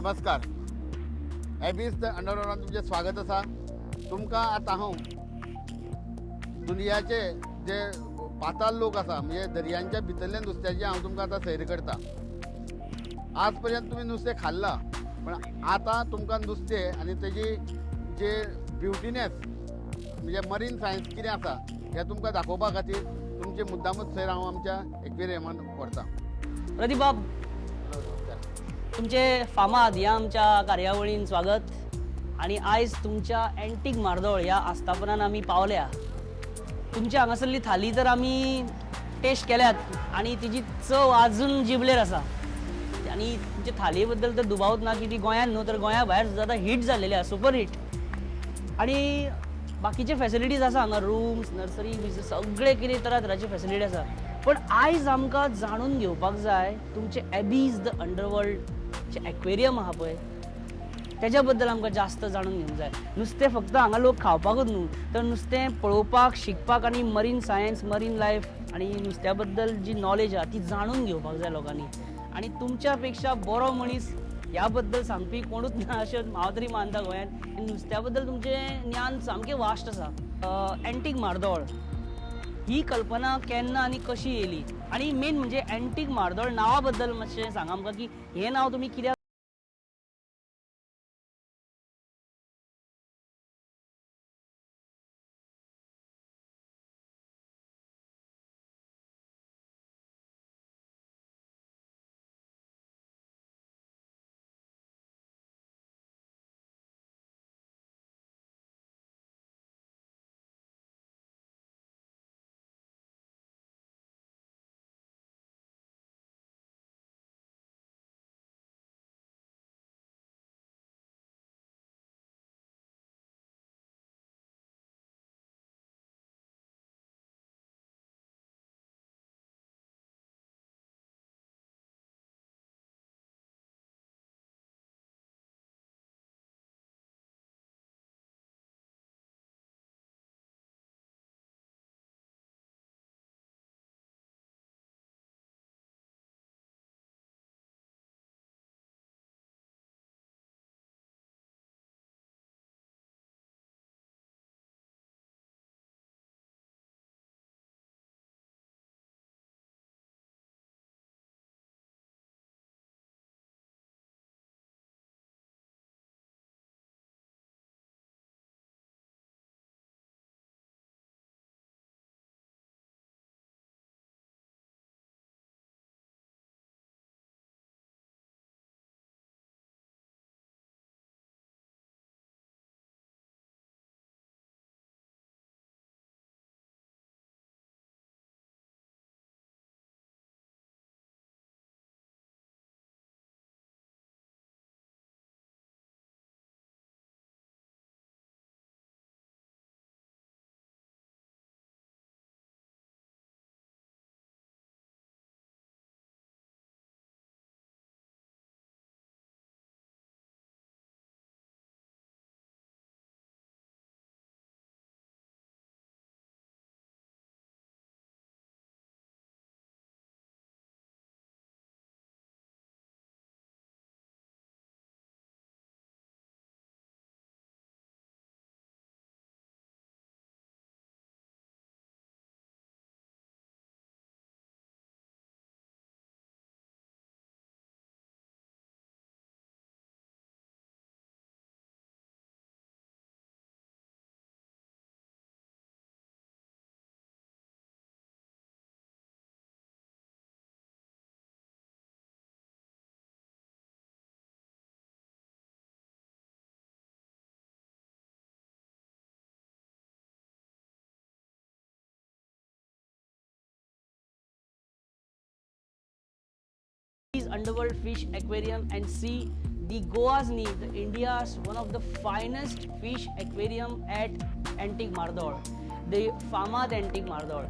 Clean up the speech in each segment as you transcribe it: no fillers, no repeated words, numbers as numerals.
नमस्कार, Abies the अंडरवर्ल्डान तुमचें स्वागत आसा. तुमकां आतां हांव दुनियाचे जे पाताल लोक आसा, म्हणजे दर्यांच्या भितरल्या नुस्त्याची हांव तुमकां आतां सैर करता. आज पर्यंत तुमी नुस्तें खाल्लां, पण आतां तुमकां नुस्तें आनी तेजी जे ब्युटीनेस म्हणजे मरीन सायन्स कितें आसा हें तुमकां दाखोवपा खातीर तुमचे मुद्दामूच सैर हांव आमच्या एक्वेरियमान व्हरता. प्रदीप बाब, तुमचे फामाद ह्या आमच्या कार्यावळीन स्वागत आनी आयज तुमच्या एंटीक मार्दोळ ह्या आस्थापनान आमी पावल्या. तुमच्या हांगासरली थाली तर आमी टेस्ट केल्यात आनी तिजी चव आजून जिबलेर आसा आनी तुमच्या थालये बद्दल तर दुबावच ना की ती गोंयांत न्हू तर गोंया भायर सुद्दां आतां हीट जाल्लेली आसा, सुपर हीट. आनी बाकीचे फॅसिलिटीज आसा हांगा, रूम्स, नर्सरी, सगळे कितें तरा तराचे फॅसिलिटी आसा. पण आयज आमकां जाणून घेवपाक जाय तुमचे Abies the underworld J aquarium आहा पळय तेज्या बद्दल आमकां जास्त जाणून घेवंक जाय. नुस्तें फक्त हांगा लोक खावपाकूच न्हू तर नुस्तें पळोवपाक, शिकपाक आनी मरीन सायन्स, मरीन लायफ आनी नुस्त्या बद्दल जी नॉलेज आहा ती जाणून घेवपाक जाय लोकांनी. आनी तुमच्या पेक्षा बरो मनीस ह्या बद्दल सांगपी कोणूच ना अशें हांव तरी मानता गोंयांत. नुस्त्या बद्दल तुमचें ज्ञान सामकें वास्ट आसा. एंटीक मार्दोळ ही कल्पना केन्ना आनी कशी येयली आनी मेन म्हणजे एंटीक मार्दोळ नांवा बद्दल मातशें सांगा आमकां की हें नांव तुमी कित्याक Underworld Fish Aquarium and see the Goa's knee, the India's one of the finest fish aquarium at Antique Mardol, the Famad Antique Mardol.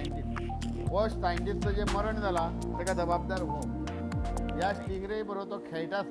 Scientist. हो सायंटिस्टचो जें मरण जालां ताका जबाबदार हो. ह्या स्टिंगरे बरोबर तो खेळटा.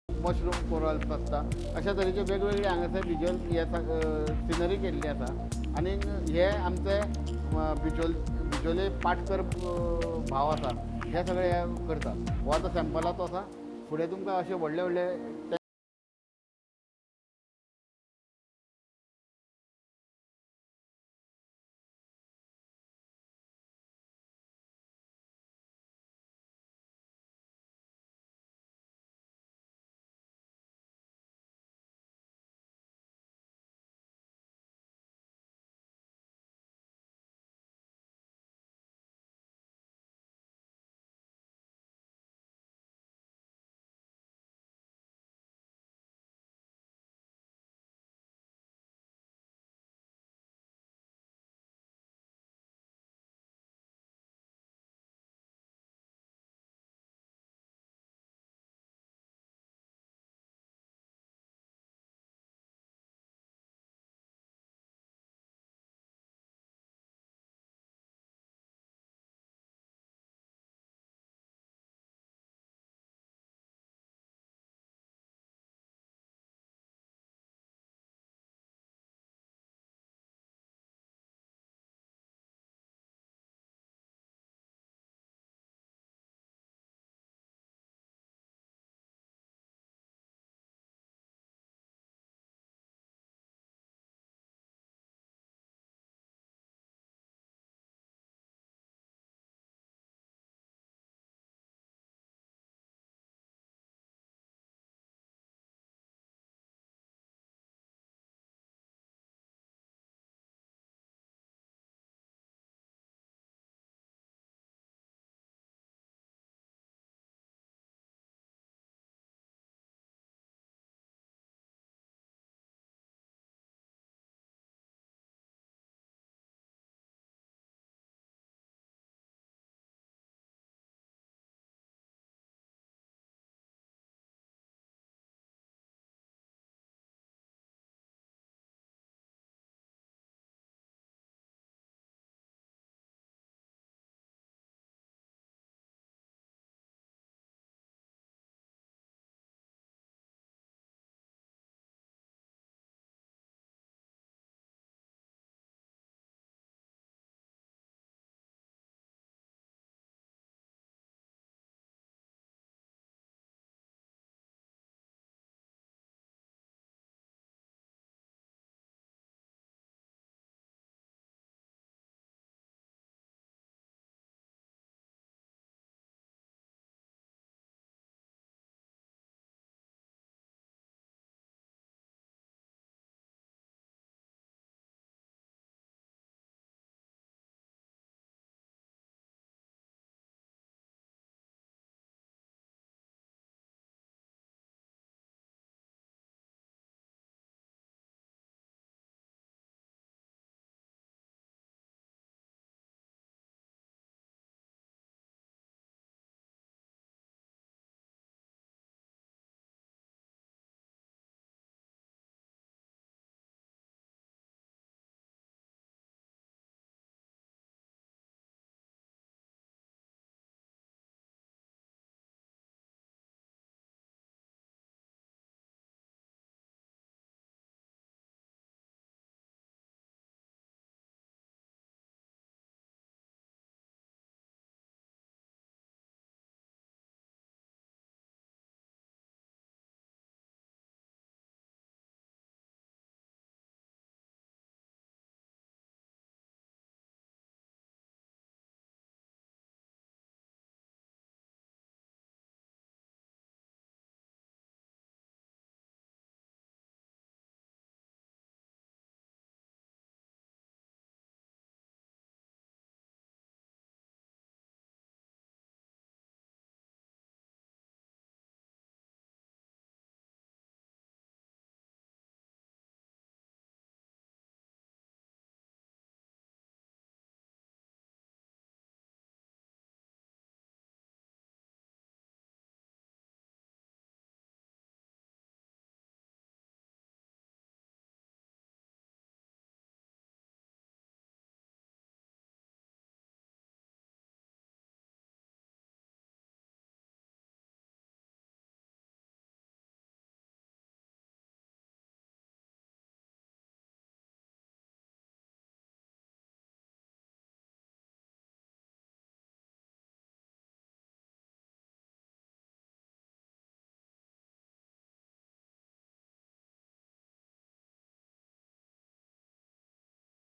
मशरूम कोरल्स आसता. अशा तरेचे वेगवेगळे हांगासर विज्युअल हे सिनरी केल्ली आसा. आनी हे आमचे बिचोले पाटकर भाव आसा, हे सगळे हे करता. हो आतां सॅम्पलाचो आसा. फुडें तुमकां अशे व्हडले व्हडले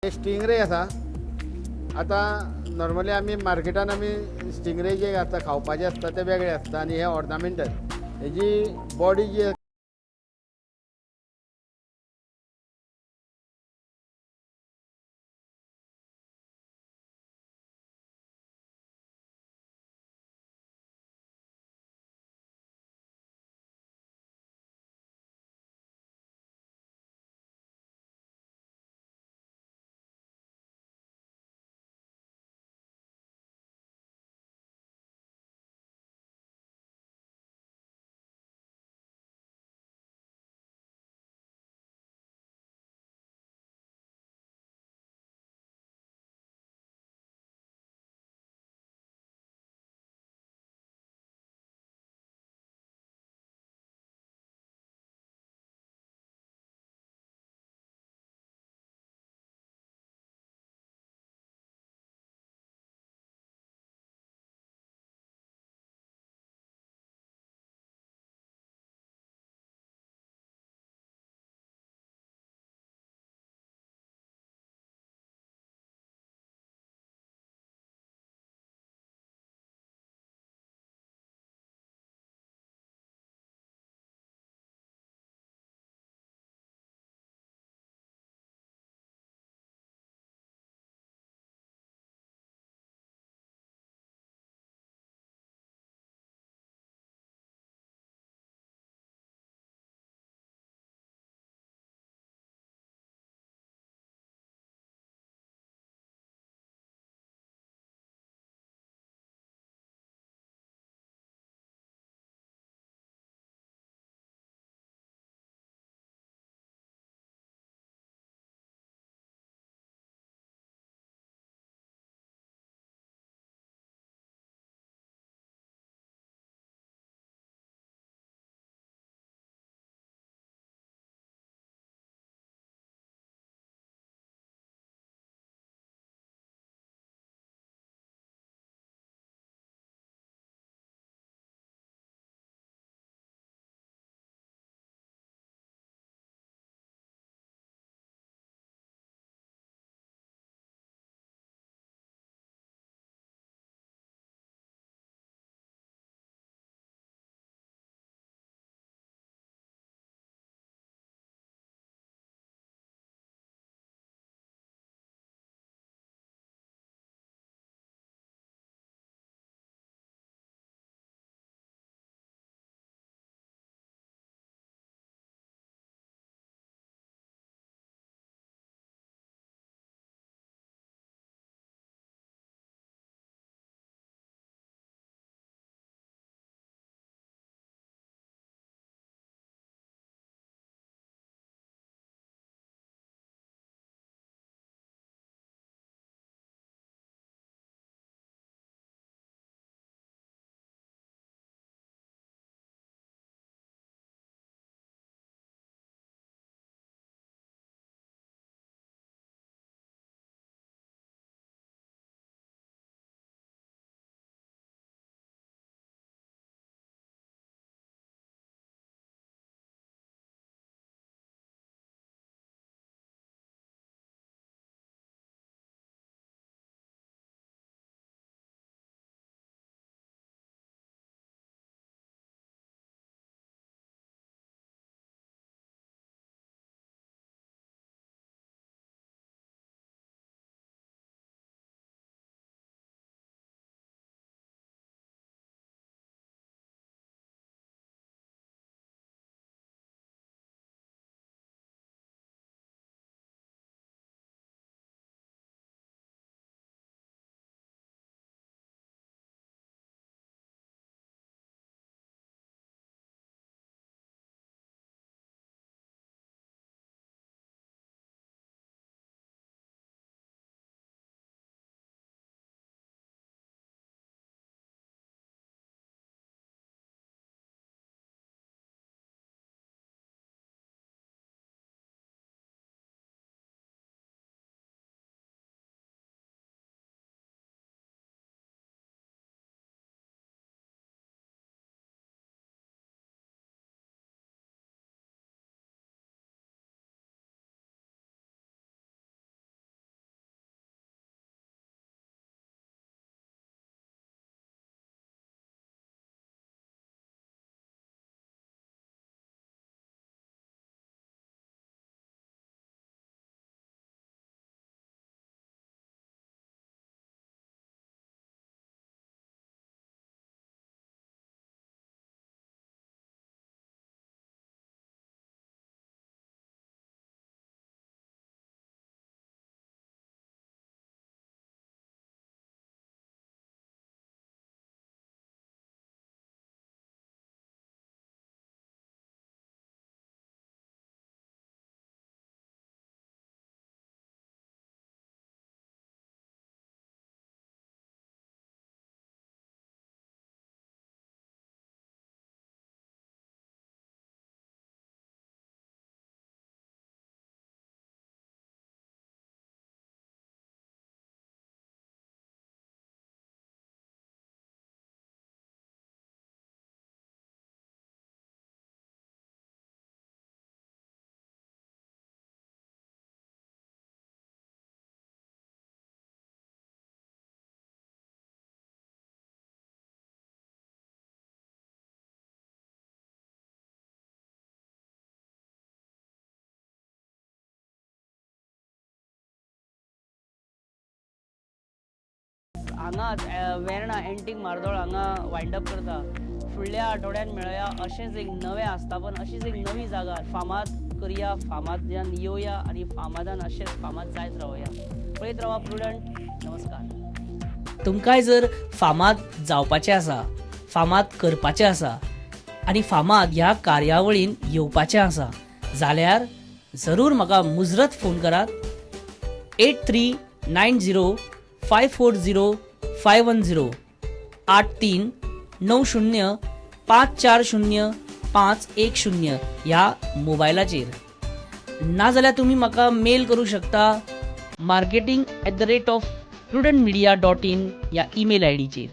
हे स्टिंगरे आसा. आतां नॉर्मली आमी मार्केटान आमी स्टिंगरे जे आसता खावपाचे आसता ते वेगळे आसता आनी हे ऑर्नामेंटल. हेजी बॉडी जी हांगाच वेर्णा एंटीक म्हार्दोळ हांगा वायंड अप करता. फुडल्या आठवड्यान मेळया अशेंच एक नवें आस्थापन, अशीच एक नवी जागा फामाद करया, फामादल्यान येवया आनी फामादान अशेंच फामाद जायत रावया. पळयत रावा प्रुडंट. नमस्कार. तुमकांय जर फामाद जावपाचें आसा, फामाद करपाचें आसा आनी फामाद ह्या कार्यावळीन येवपाचें आसा जाल्यार जरूर म्हाका मुजरत फोन करात 8390540510, 8390540510 ह्या मोबायलाचेर. नाजाल्यार तुमी म्हाका मेल करूं शकता marketing@prudentmedia.in ह्या ईमेल आयडीचेर.